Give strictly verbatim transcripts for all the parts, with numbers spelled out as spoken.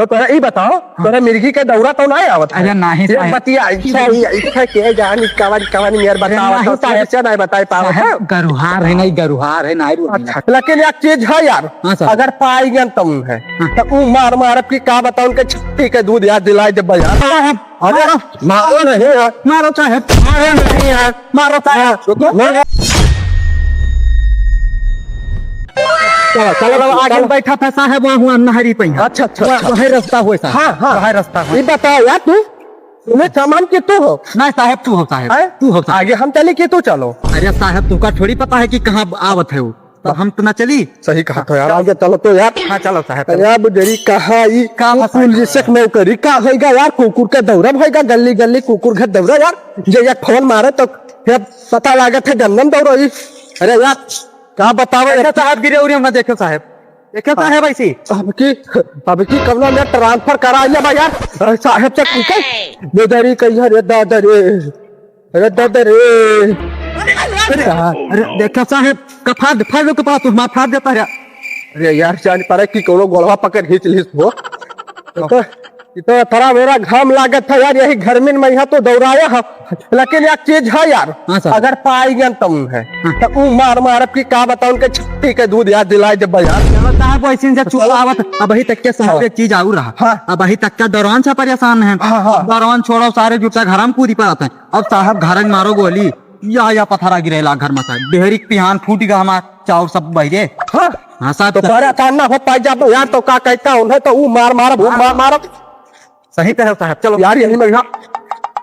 तो तोरा ई बताओ, हाँ। तोरा मिर्गी के दौरा तो नाहीं आवत है? अरे नाहीं एक साहेब। बतिया, अच्छा, ई, अच्छा, के जानी कवन, कवन मेर अरे बताओ, नाहीं तो साहेब। कैसे नाहीं बताई पावत है? साहेब, गरुहार है नाहीं, गरुहार है नाहीं, रोटी अच्छा, लेकिन एक चीज है यार, हाँ साहेब। अगर पाई गन तुम है, हाँ। तो ऊ मार मार की का बताओ, उनके छट्टी के दूध याद दिलाई दे यार। साहेब, अरे, मारो। मारो नहीं यार। मारो साहेब। मारो नहीं यार। मारो साहेब। हाँ, रुको। मारो। चलो, चलो, चलो, आगे चलो। बैठा था साहेब, वहाँ हुआ नहरी पे यहाँ। अच्छा, अच्छा, वहाँ, अच्छा। वही रास्ता हुआ साहेब। हाँ, हाँ। वही रास्ता हुआ। ये बताओ यार, तू, तुम्हें सामान के तू हो? नहीं साहेब, तू हो साहेब। हैं? तू हो साहेब। आगे हम चले कि तू चलो? अरे साहेब, तुमका थोड़ी पता है कि कहाँ आवत है वो। तो हम तो ना चली। सही कहा तो यार, आगे चलो तो यार। हाँ, चलो साहेब, चलो। यार, बुजरी कहाँ ई का कुकुर फंसाई? जैसे नौकरी का होइगा यार, कुकुर के दौरा होइगा, गली गली कुकुर के दौरा यार। जे एक फोन मारे तो फिर पता लागत है गंदम दौरा ई। अरे यार, का बतावे अच्छा यार। साहेब, गिरे उरे हम ना देखे साहेब। देखे हाँ। साहेब ऐसी। अब की, अब की कमला में ट्रांसफर करा ले बा यार। अरे साहेब से पूछे। बुजरी कहिया रे दादा रे। अरे दादा रे। अरे, अरे, अरे, देखा साहेब, कफा, फाड़ दो कपड़ा, तू हमार फाड़ देता है। अरे यार, जान पड़े कि कोनो गोड़वा पकड़ खींच लिस हो। तो, तो, ये तो थोड़ा मेरा घाम लागत था यार, यही गर्मी में यहाँ तो दौड़ाया है, लेकिन एक चीज है यार, हाँ सर। अगर पाई गन तुम है, हाँ। तो ऊ मार मार की का बताओ, उनके छट्टी के दूध याद दिलाई दे यार। चलो साहब, वैसे से चुप चलो। आवत, अबही तक के साहब हाँ। एक चीज आऊ रहा। हाँ। अबही तक का दौरान से परेशान है। हाँ, हाँ। दौरान छोड़ो, सारे जुटा घर में कूदी पड़त हैं। अब साहब घर में मारो गोली, या, या पथरा गिरेला घर में साहब। डेहरी के पिहान फूट गया हमार, चाउर सब बहिरे। हाँ। हाँ साहब, तो सर। बड़ा तान ना हो पाई जाब यार, तो का कहता उन्हें तो ऊ मार मारब, ऊ हाँ। मार मारब। सही कहे साहब, चलो। यार यही में यहाँ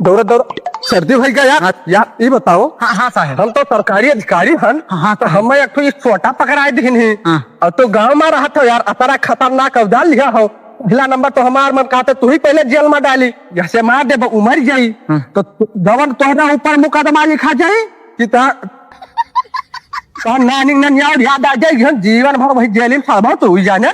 दौड़ दौड़ सर्दी भई गया यार। हाँ। यार ये बताओ, हाँ, हाँ साहब। हम तो सरकारी अधिकारी हन, हाँ, हाँ तो साहब। हमें एक ठो एक छोटा पकड़ाए दिहिन ही। हाँ। और तो गाँव में रहत हो यार, अतरा खतरनाक अवदार लिया हो। पहला नंबर तो हमार मन कहते तू ही पहले जेल में डाली, जैसे मार देबो उ मर जाई। हाँ। तो तू, जवन तोहरा ऊपर मुकदमा लिखा जाई कि ता, ता नानी ननियाव याद आ जाई, हम जीवन भर वही जेल में साहब तू ही जाने।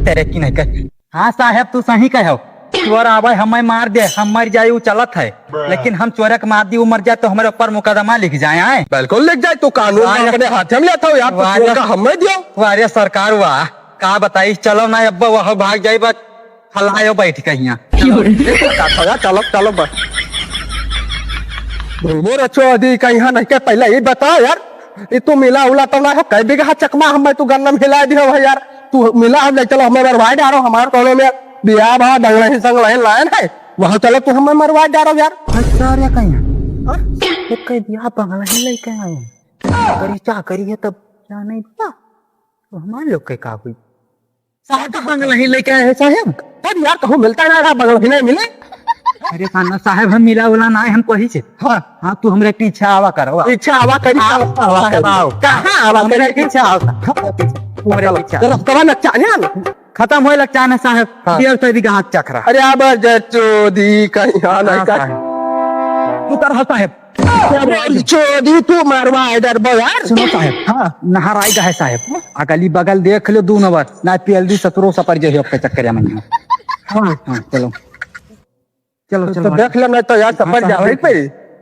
तेरे की नहीं कर। हाँ साहेब, तू सही कहो। चोर आवे, हमें मार दे, हम मर जाई, उ चलत है। लेकिन हम चोरे के मार दी, उ मर जाए, तो हमारे ऊपर मुकदमा लिख जाए, आए? बिल्कुल लिख जाए, तू कानून वाह यार। अपने हाथ में लेता हो यार, तो वाह चोर यार। का हम नहीं दियो। वाह रे सरकार, वाह। का बताई, चलो ना अब वह भाग जाई, बस हलायो बैठ के हियां। चलो, चलो, चलो, बस। बोल, बोल, रचो अदी का यहाँ नहीं के, पहले ये बता यार, ये तू मिला उला तो ना हो, कै बीघा चकमा हमें तू गन्ना में हिला दियो भाई यार, तू मिला हम ले चलो, हमें मरवाए डारो, हमारे कोनो में बियाह बा, डंगलही संगलही लायन है, वहाँ चलो तू हमें मरवाए डारो यार। अच्छा रे कहीं, हाँ? तो कह दिया बंगला ही लेके आए, करी क्या करी है तब क्या नहीं दिया, तो हमारे लोग के का हुई? साहब तो बंगला ही लेके आए हैं साहब। तब यार कहूँ मिलता ना रहा, बंगला ही नहीं मिले। अरे खाना साहब, हम मिला उला ना है, हम कोही से। हाँ। हाँ, तू हमरे पीछे आवा करो, आवा। पीछे आवा करी, आओ, आवा, आवा साहब, करी। आओ। कहाँ आवा हमरे करी? पीछे आओ साहब। हमरे चलो, पीछे आओ। चलो, कौन अच्छा, ध्यान? खत्म होए लग चाहने साहब, हाँ। बियर से भी गाहक चख रहा। अरे अब जचोदी कहीं हाँ नहीं हाँ कर। साहब। तू कर हाँ साहब। चोदी तू मरवा इधर बो यार। सुनो साहेब, हाँ। नहर आई गए साहेब, अगली बगल देख लो दू नंबर, ना पियल दी ससुरो सपर जे हो के चक्कर में। हाँ। हाँ, चलो। चलो, तो चलो, देख लो, नहीं तो यार हाँ, सपर जा साहब, भाई पे।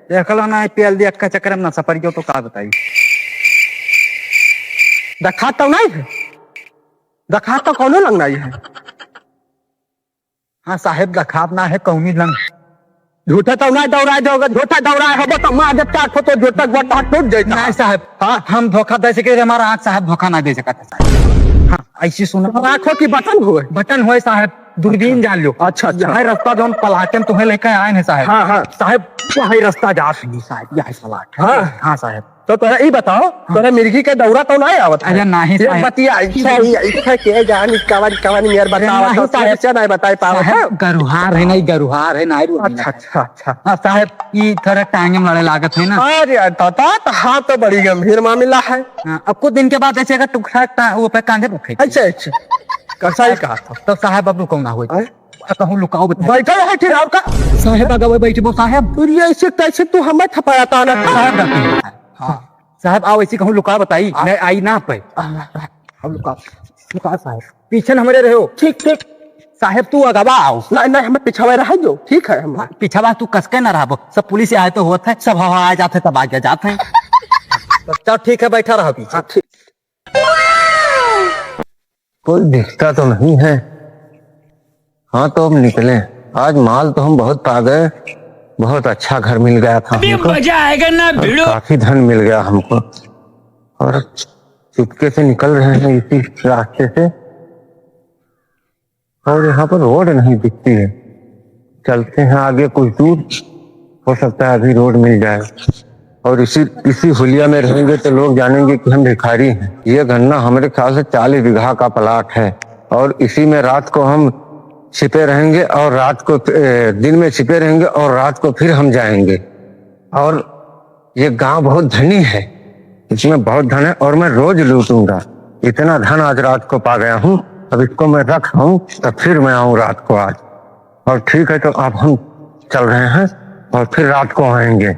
देख लो ना, पियल दी अक्का चक्कर में ना सपर गयो तो का बताई। देखा तो नहीं है, देखा तो कोनो लंग नहीं है। हाँ साहेब, दखात ना है कौनी लंग। झूठे तो ना दौड़ाए दोगे, झूठे दौड़ाए होबो तो मार देता ठो तो झूठे गोटा टूट जाता। नहीं साहेब, हाँ। हम धोखा दे सके, हमारा आँख साहेब धोखा ना दे सकता साहेब। हाँ, ऐसी सुना। तो आँखों की बटन हुए। बटन हुए साहेब, दूरबीन अच्छा। जान लो। अच्छा, अच्छा। यही रास्ता जो हम पलाटे में तुम्हें लेके आए हैं साहेब। हाँ, हाँ। साहेब, यही रास्ता जा सही साहेब, यही पलाट। हाँ। हाँ साहेब। तो तोरा ई बताओ, हाँ। तोरा मिर्गी के दौरा तो नहीं आवत है? अरे नहीं एक साहेब। बतिया, अच्छा, ई, अच्छा, के जानी कवन, कवन मेर अरे बतावत नहीं हो, साहेब। कैसे नहीं बताई पावत साहेब, है? गरुहार है, नहीं गरुहार है, नहीं रोटी अच्छा, नहीं। अच्छा, अच्छा। हाँ साहेब, ई थोड़ा टांगे में लड़े लागत है ना। अरे दादा, तो हाँ, तो बड़ी गंभीर मामला है। हाँ, अब कुछ दिन के बाद ऐसे अगर टुकड़ा टा-, वो पे कांधे पे फेंक दे। अच्छा, अच्छा। कैसा ही कहा था? तो साहेब, अब रुको ना हो। हैं? कहूँ लुकाओ बताओ। बैठा है फिर आपका। साहेब, अगर वो बैठबो साहेब। अरे ऐसे कैसे तू हमें थपड़ाता ना? साहेब, हाँ। हाँ। साहेब, आओ, ऐसी कहूँ लुका बताई, हाँ। नहीं आई ना पे। हाँ, हाँ, हाँ, लुका, लुका साहेब। पीछे न हमरे रहो। ठीक, ठीक। साहेब, तू अगवा आओ। नहीं, नहीं, हमें पिछावे रह जो, ठीक है, हम हाँ, पिछावा तू कसके ना रहबो, सब पुलिस आए तो होत है, सब हवा आ जाते तब आगे जाते हैं। तो चल, ठीक है, बैठा रहो पीछे। हाँ, ठीक। कोई दिखता तो नहीं है। हाँ, तो अब निकले। आज माल तो हम बहुत पा गए, बहुत अच्छा घर मिल गया था अभी हमको। मजा आएगा ना और भिड़ो। काफी धन मिल गया हमको। और चुपके से निकल रहे हैं इसी रास्ते से। और यहाँ पर रोड नहीं दिखती है। चलते हैं आगे कुछ दूर, हो सकता है अभी रोड मिल जाए। और इसी, इसी हुलिया में रहेंगे तो लोग जानेंगे कि हम भिखारी हैं। ये गन्ना हमारे ख्याल से चालीस बीघा का प्लाट है और इसी में रात को हम छिपे रहेंगे और रात को, ए, दिन में छिपे रहेंगे और रात को फिर हम जाएंगे। और ये गांव बहुत धनी है, इसमें बहुत धन है और मैं रोज लूटूंगा। इतना धन आज रात को पा गया हूँ, अब इसको मैं रख आऊं, तब फिर मैं आऊं रात को आज। और ठीक है, तो अब हम चल रहे हैं और फिर रात को आएंगे।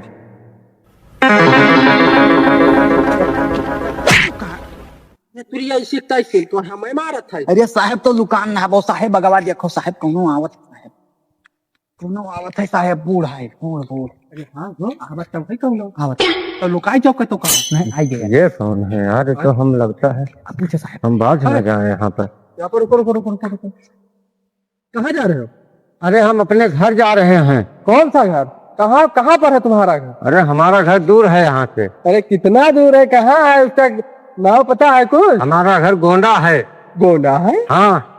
ये तुरिया इसी तैसे तो हमें मारत है। अरे साहेब, तो लुकान ना बो साहेब, बगवा देखो साहेब, कौनो आवत है साहेब, कौनो आवत है साहेब, बूढ़ है, बूढ़, बूढ़। अरे हाँ, हो, आवत तो है कौनो। आवत। तो लुकाई जाओ के तो कहो। नहीं, आई गया। ये कौन है यार? ये तो हम लगता है अब पूछे साहेब। हम बाज हाँ। लगा है यहाँ पर। यहाँ पर रुको, रुको, रुको, रुको, रुको। कहाँ जा रहे हो? अरे, हम अपने घर जा रहे हैं। कौन सा घर? कहाँ, कहाँ पर है तुम्हारा घर? अरे, हमारा घर दूर है यहाँ से। अरे, कितना दूर है, कहाँ है, उसका नाम पता है कुछ? हमारा घर गोंडा है। गोंडा है? हाँ।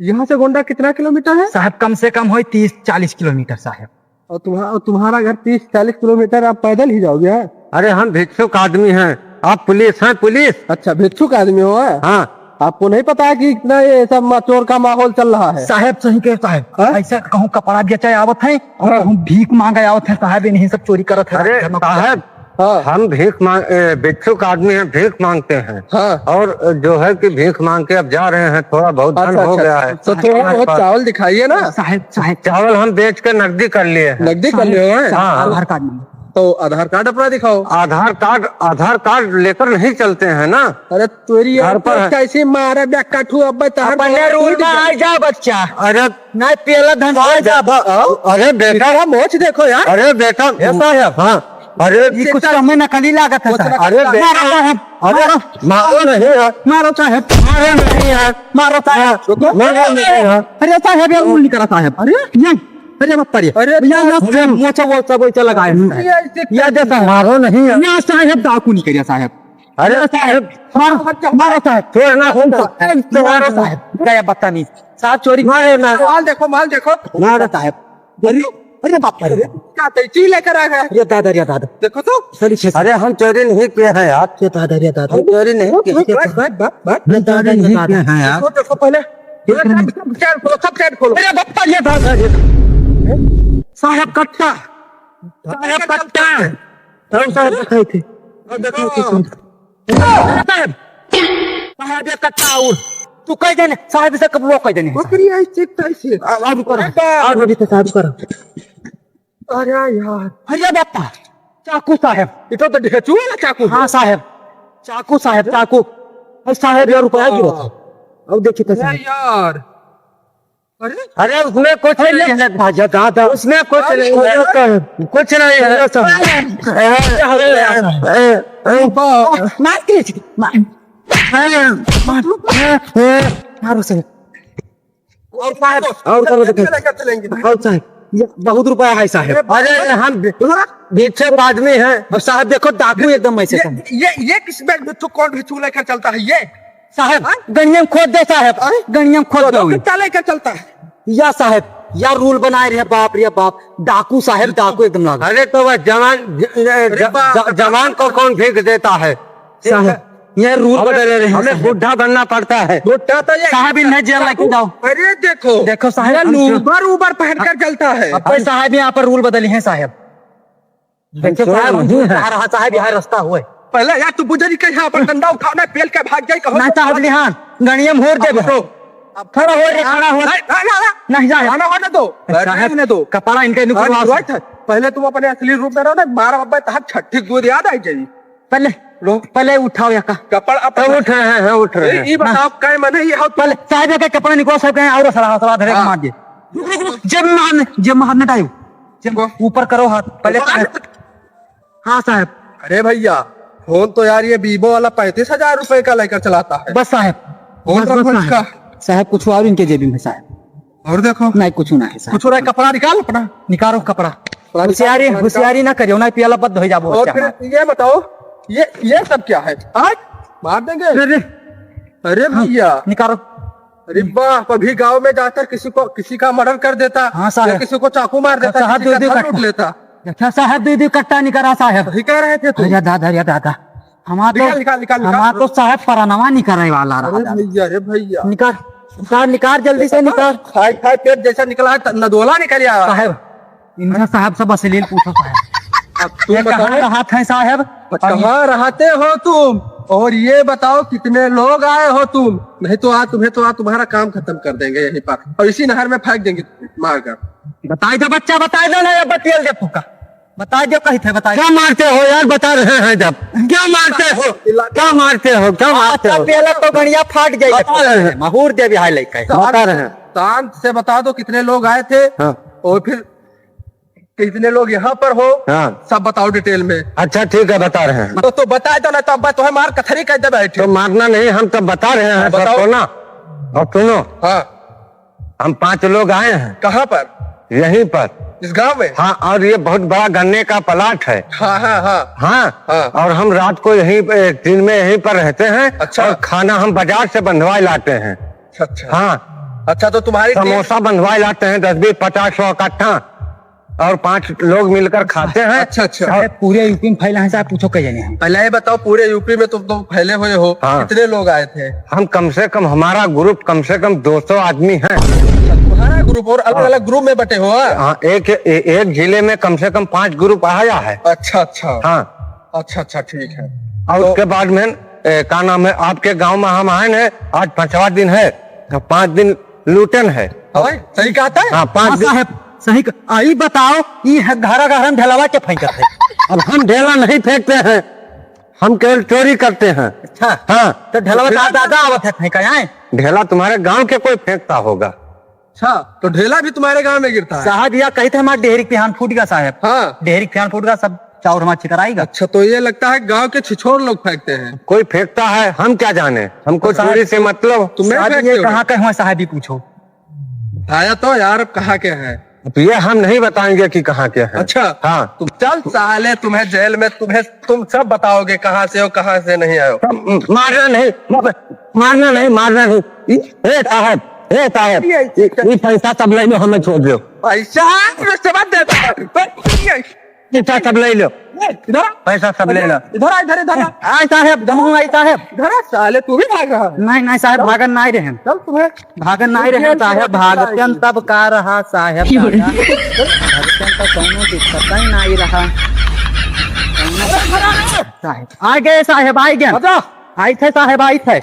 यहाँ से गोंडा कितना किलोमीटर है? साहब, कम से कम होई तीस चालीस किलोमीटर, साहब। और तुम्हा-, और तुम्हारा घर तीस चालीस किलोमीटर, आप पैदल ही जाओगे, हाँ? अरे, हम भिक्षुक आदमी हैं, आप पुलिस हैं, पुलिस। अच्छा, भिक्षुक आदमी हो, हाँ? हाँ। आपको नहीं पता है कि इतना ये सब मा-, चोर का माहौल चल रहा है? साहेब, सही कहे साहेब। हाँ? ऐसा कहूँ कपड़ा बेचे आवत है और हाँ। कहूँ भीख मांगे आवत है साहेब, इन्हीं सब चोरी करत है अरे, रात भर में। साहेब, हाँ। हम भीख मांग, ए, भिक्षुक आदमी हैं, भीख मांगते हैं। हाँ। और जो है कि भीख मांग के अब जा रहे हैं, थोड़ा बहुत धन अच्छा, हो अच्छा। गया है तो थोड़ा हमारे बहुत पास। चावल दिखाइए ना। साहेब, साहेब। चावल हम बेच के नकदी कर लिए हैं। नकदी कर लिए हैं? साहेब, हाँ। आधार कार्ड मांगो। तो आधार कार्ड अपना दिखाओ। आधार कार्ड, आधार कार्ड लेकर नहीं चलते हैं ना। अरे तेरी घर पर है। कैसे मारा बे काठू, अब तहर अपने बोला रूल टूट में गया। आ जा बच्चा। अरे नहीं, पेला धन आ जा। आओ। अरे बेटा। तेरा मोछ देखो यार। अरे बेटा। ए साहेब। हाँ। अरे ये कुछ कम नकली लागत है कुछ साहेब। नकली अरे लागत है। बेटा। मारो साहेब, अरे मारो। मारो नहीं यार। मारो साहेब। मारो नहीं यार। मारो साहेब। हाँ, मारो नहीं यार। अरे साहेब, ये रूल नहीं करा साहेब। अरे नहीं। अरे बाप रे। अरे भैया, ना साहेब, मोचा वोचा वोचा लगाए हैं साहेब। ये ऐसे या दे साहेब। मारो नहीं यार। ना साहेब, डाकू नहीं करिया साहेब। अरे साहेब, मारो, मारो साहेब। छोड़ ना, सुन तो। मारो साहेब, गया बदतमीज। साहब चोरी। मारो ना। माल देखो, माल देखो। मारो साहेब। अरे, अरे बाप रे। क्या तैची लेकर आ गया? ये दादा, ये दादा। देखो तो। सॉरी, सॉरी। अरे हम चोरी नहीं किए हैं यार। ये दादा, ये दादा। हम चोरी नहीं किए हैं। बात, बात, बात। हम चोरी नहीं किए हैं यार। देखो, देखो पहले। ये सब चैन खोलो, सब चैन खोलो। अरे बाप रे, ये दादा, ये दादा। साहेब कट्टा। साहेब कट्टा। साहेब कट्टा। साहेब, साहेब, साहेब, एक कट्टा और। तू कह देने, साहेब से कब वो कह देने। बकरी आई चेक तो ऐसे। आ, आ, रुको ना। आ, रुको, साहेब, रुको ना। अरे यार। अरे बापा, चाकू साहेब। ये तो, तो ढेचू वाला चाकू है। हाँ साहेब, चाकू साहेब, चाकू। अरे साहेब, यार रुपया गिरो। अब देखिए तो अरे साहेब। यार। अरे? अरे, उसमें कुछ अरे, नहीं है। भाजा दादा। उसमें कुछ अरे, नहीं है। अरे, कुछ नहीं है। अरे, अरे, अरे, अरे, बाप। मार के, मार। मार, मार, मार उसे। और साहब, और करो, चलेंगे, देखो। चलेंगे, चलेंगे। और साहब, ये बहुत रुपया है साहब। अरे, अरे, हम भिक्षुक आदमी हैं। और साहब, देखो, डाकू एकदम ऐसे ये, हैं। ये, ये किस बैग में तू कौन भिक्षुक लेकर चलता है ये? साहेब, हाँ? गणिया में खोद दे साहेब, हाँ? गणिया में खोद तो दे। कितना लेकर चलता है? या साहेब, या रूल बनाए रहे, बाप रे बाप, डाकू साहेब, डाकू एकदम लाग। अरे तो वह जवान, ज-, ज-, अरे ज-, बाप ज-, रे। जवान को कौन भीख देता है? साहेब, ये रूल अब बदले रहे हैं हमें साहेब। बुढ़ा बनना पड़ता है। बुढ़ा तो ये साहेब, इन्हें जेल लेके जाओ। अरे देखो, देखो साहेब, ये हम क्यों लूबर उबर पहनकर चलता है। अब कोई साहेब यहाँ पर रूल बदली है साहेब। देखिए हम साहब, चोर नहीं हैं। आ रहा साहब, यहाँ रास्ता हुए। पहले यार तू बुझे नहीं कि यहाँ पर डंडा उठाओ ना, पेल के भाग जाए, कहो ना तो साहब, लिहान, गणिया में होर देबे। अब तो, अब खड़ा हो रे, खड़ा हो। नहीं, नहीं, नहीं, नहीं। नहीं जाए। खाना होने दो, अच्छा, बैठने होने दो। कपड़ा इनके हाँ, निकलवा जरूरत है। पहले तुम अपने असली रूप में रहो ना, मारा बाबा तहार छठी दूध याद आई जाई। पहले, लो। पहले उठाओ यहाँ का। कपड़ा अब तब उठ रहे हैं, उठ रहे हैं। ये बताओ, हाँ। कै मने ये हो पहले साहब के कपड़ा निकलवा, सब कहें और सलाह, सलाह धरे हाँ। मार दे। रुक, रुक, रुक, जेब में हाथ, जेब में हाथ न डालो। जेब को? ऊपर करो हाथ, पहले ऊपर। हाँ साहब। अरे भैया, फोन तो यार ये Vivo वाला पैंतीस हजार रुपए का लेकर चलाता है। बस साहब, फोन बस, बस रखो साहब। इसका। साहब, कुछ और इनके जेबी में साहब। और देखो। नहीं, कुछ ना है साहब। कुछ ना है, कपड़ा निकाल अपना। निकालो कपड़ा। कपड़ा निकाल, होशियारी, कपड़ा निकाल। होशियारी ना करियो, ना पियाला बंद हो जाबो और बच्चा फिर हमार। ये बताओ, ये, ये सब क्या है? हाँ? मार देंगे। अरे, अरे हाँ, भैया। निकालो। अरे वाह, अभी गांव में जाकर किसी को, किसी का मर्डर कर देता, हाँ साहब। या किसी को चाकू मार देता, साहब, किसी का दो, दो धन कट्टा। लूट लेता। अच्छा साहब, दो, दो कट्टा निकाला साहब। सही कह रहे थे तुम। अरे दादा, अरे दादा। हमार तो, निकाल, निकाल, निकाल, निकाल। हमार तो साहब परनवा निकरे वाला रहा अरे दादा। भैया, अरे भैया। निकाल, निकाल, निकाल, जल्दी से निकाल। खाए, खाए पेट जैसा निकला है, त-, नदोला निकल आया। साहब, इनका साहब सब अश्लील पूछो साहब। अब तुम ये कहाँ बताओ। रहत हैं साहब? और कहाँ रहते हो तुम? और ये बताओ कितने लोग आए हो तुम? नहीं तो आज तुम्हें तो आज तुम्हारा काम खत्म कर देंगे यहीं पर और इसी नहर में फेंक देंगे मारकर। बताई दो बच्चा, बताई दो ना, ये बतियल दे फूका। बताई दो कही थे, बताई दो। क्या मारते हो यार, बता रहे हैं जब। क्या मारते हो? क्या मारते हो? क्या मारते हो? पहले तो गणिया फाट जाए। बता रहे हैं। महूर देवी हाय लेके। बता रहे हैं। शांत से बता दो कितने लोग आए थे हाँ। और फिर कितने लोग यहाँ पर हो, हाँ। सब बताओ डिटेल में। अच्छा, ठीक है, बता रहे हैं। तो, तो बता दो ना, तो अब तुम्हें मार कथरी कर दे बैठे। तो मारना नहीं, हम तो बता रहे हैं हाँ, बताओ। सबको ना। और सुनो, हाँ। हम पांच लोग आए हैं। कहाँ पर? यहीं पर। इस गांव में? हाँ, और ये बहुत बड़ा गन्ने का प्लाट है। हाँ, हाँ, हाँ। हाँ, हाँ। और हम रात को यहीं पे, दिन में यहीं पर रहते हैं। अच्छा। और खाना हम बाजार से बंधवा लाते हैं। अच्छा, अच्छा। हाँ। अच्छा, तो तुम्हारी टीम समोसा बंधवा लाते हैं, दस, बीस, पचास, सौ इकट्ठा। और पांच लोग मिलकर खाते हैं। अच्छा, अच्छा। और अरे, पूरे यूपी में फैला है साहब, पूछो कई जने हैं। पहले ये बताओ, पूरे यूपी में तुम तो फैले हुए हो, हाँ। कितने लोग आए थे? हम कम से कम, हमारा ग्रुप कम से कम दो सौ आदमी है। अच्छा, तुम्हारा ग्रुप और अलग-अलग हाँ। ग्रुप में बटे हो, हाँ? हाँ, एक, ए-, एक जिले में कम से कम पांच ग्रुप आया है। अच्छा, अच्छा। हाँ। अच्छा, अच्छा, ठीक है। और तो उसके बाद में, ए, का नाम है, आपके गांव में हम आए हैं, आज पांचवा दिन है, तो पांच दिन लूटन है। हाँ भाई, सही कहता है। हाँ, पाँच हाँ, दिन। साहब, सही क-, आ, ई बताओ, ई है घरा घरा में ढेलवा के फेंकत है? अब हम ढेला नहीं फेंकते हैं, हम केवल चोरी करते हैं। अच्छा, हाँ। तो ढेलवा तो ढेला दादा आवत है फेंका आए? ढेला तुम्हारे गांव के कोई फेंकता होगा। अच्छा, तो ढेला भी तुम्हारे गांव में गिरता है? साहब, या कही थे हमार डेहरी के पिहान फूट गया साहब। हाँ। डेहरी के पिहान फूट गया, सब चाउर हमार छितराई गा। अच्छा, तो ये लगता है गांव के छिछोर लोग फेंकते हैं। कोई फेंकता है, हम क्या जाने, हमको साहब, चोरी से मतलब। तुम्हें साहब, फेंकते ये हो? कहाँ के हुआ साहब, ये पूछो। बताया तो यार, अब कहाँ के हैं? अब ये हम नहीं बताएंगे कि कहाँ के हैं। अच्छा। हाँ। तुम चल साले, तुम्हें जेल में, तुम्हें, तुम सब बताओगे कहाँ से हो, कहाँ से नहीं आए हो। मारना नहीं, मारना नहीं, मारना नहीं। ए साहब, ए साहब, ये, ये पैसा सब ले लो, हमें छोड़ दो। पैसा? पैसा मत देता। ये, पैसा सब ले लो। ए, इधर आ। पैसा सब ले लो। इधर आ, इधर, इधर आ। आए साहेब, दमू आई साहेब। इधर आ, साले, तू भी भाग रहा है। नहीं, नहीं साहेब, चल। भागन नहीं रहे। चल, तुम्हें भागन नहीं रहे साहेब, भागतन तब का रहा साहेब दादा। भागतन तो कौनो दिक्कत ही नहीं रहा। कौनो साहेब, आ गए साहेब, आ गए। अच्छा। आई थे साहेब, आई थे।